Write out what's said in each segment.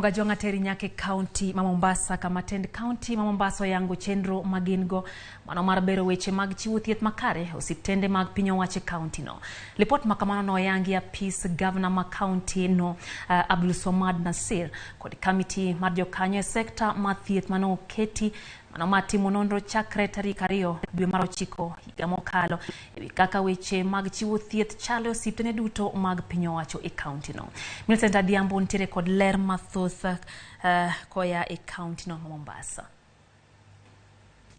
Ramogi Ajwang' ateri nyaka e kaunti ma Mombasa kama tend kaunti ma Mombasa oyango chenro ma gin go mano mar bero weche mag chiwo thieth makare e osiptende mag piny owacho e kaunti no. Lipot ma kamano noyangi apis gavana ma kaunti no Abdulswamad Nassir kod kamiti mar jokanyo e sekta mar thieth mane oketi mano mar timo nonro chakre tarik 2 dwe mar 9 higa mokalo ewi kaka weche mag chiwo thieth chalo e osiptende duto mag piny owacho e kaunti no. Millicent Adhiambo nitiere kod ler mathoth koya e kaunti no ma Mombasa.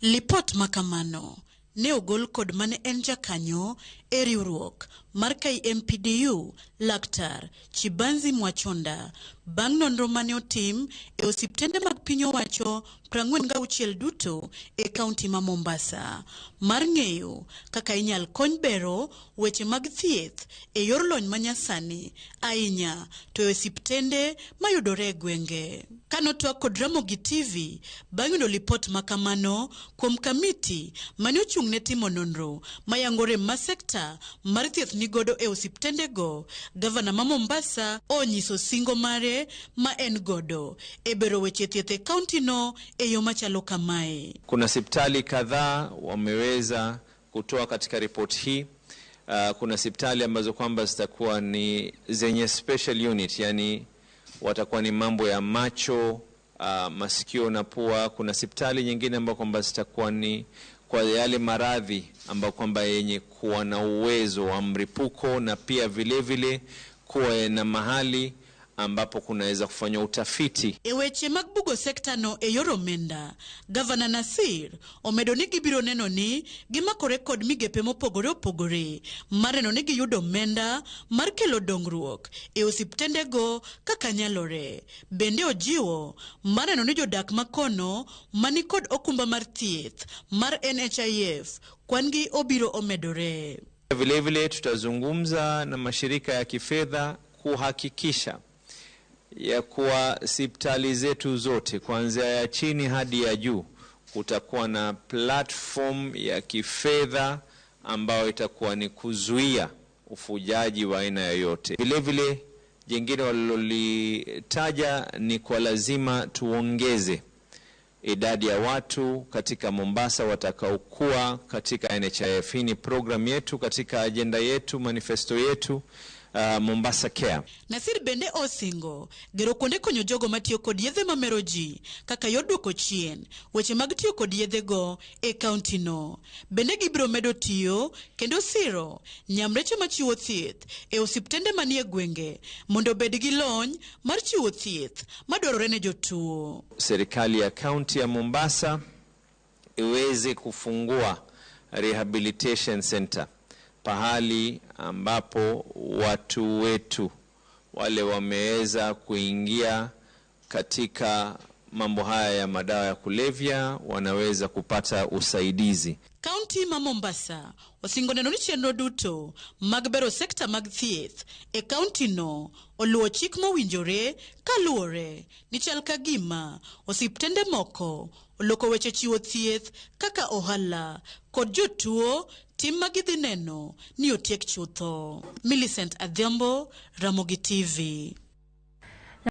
Lipot ma kamano ne ogol kod mane en jakanyo e riwruok mar KMPDU Laktar Chibanzi Mwachonda bang' nonro mane otim e osiptende mag piny owacho 46 duto e kaunti ma Mombasa mar ng'eyo kaka inyal kony bero weche mag thieth e yor lony manyasani ahinya to e osiptende mayudore e gwenge. Kanotwak kod Ramogi TV bang' yudo lipot ma kamano kuom kamiti mane ochung' ne timo nonro mayango rem ma sekta mar thieth nigodo e osiptendego, gavana ma Mombasa onyiso singo mare ma en godo e bero weche thieth e kaunti no e yo machalo kamae. Kuna siptali kadhaa wameweza kutoa katika ripoti hii. Kuna siptali ambazo kwamba zitakuwa ni zenye special unit, yani watakuwa ni mambo ya macho, masikio na pua. Kuna siptali nyingine ambazo kwamba zitakuwa ni kwa yale maradhi ambayo kwamba yenye kuwa na uwezo wa mripuko, na pia vile vile kuwa na mahali ambapo kunaweza kufanywa utafiti. E weche mag bugo sekta no e yor omenda, Gavana Nassir omedo ni gibiro neno ni gimakore kod migepe mopogore opogore mar neno ni giyudo omenda mar kelo dongruok e osiptendego kaka nyalore. Bende ojiwo mar neno ni jodak makono mani kod okumba mar thieth mar NHIF kwan gi obiro omedore. Vile vile tutazungumza na mashirika ya kifedha kuhakikisha ya kuwa sipitali zetu zote kuanzia ya chini hadi ya juu kutakuwa na platform ya kifedha ambayo itakuwa ni kuzuia ufujaji wa aina yoyote. Vile vile jingine walilolitaja ni kwa lazima tuongeze idadi ya watu katika Mombasa watakaokuwa katika NHIF. Hii ni program yetu katika agenda yetu, manifesto yetu, Mombasa Care. Nassir bende osingo gero kuonde konyo jogo matiyo kod yedhe mamero ji kaka yor duoko chien weche mag tiyo kod yedhego e kaunti no. Bende gibiro medo tiyo kendo siro nyamreche machiwo thieth e osiptende manie gwenge mondo obed gi lony mar chiwo thieth madwarore ne jotuo. Serikali ya kaunti ya Mombasa iweze kufungua rehabilitation center, pahali ambapo watu wetu wale wameweza kuingia katika mambo haya ya madawa ya kulevya wanaweza kupata usaidizi. Kaunti ma Mombasa osingo neno ni chenro duto mag bero sekta mag thieth e kaunti no oluwo chik mowinjore kaluwore ni chal ka gima osiptende moko oloko weche chiwo thieth kaka ohala kod jotuo tim ma gidhi neno ni otiek chutho. Millicent Adhiambo, Ramogi TV.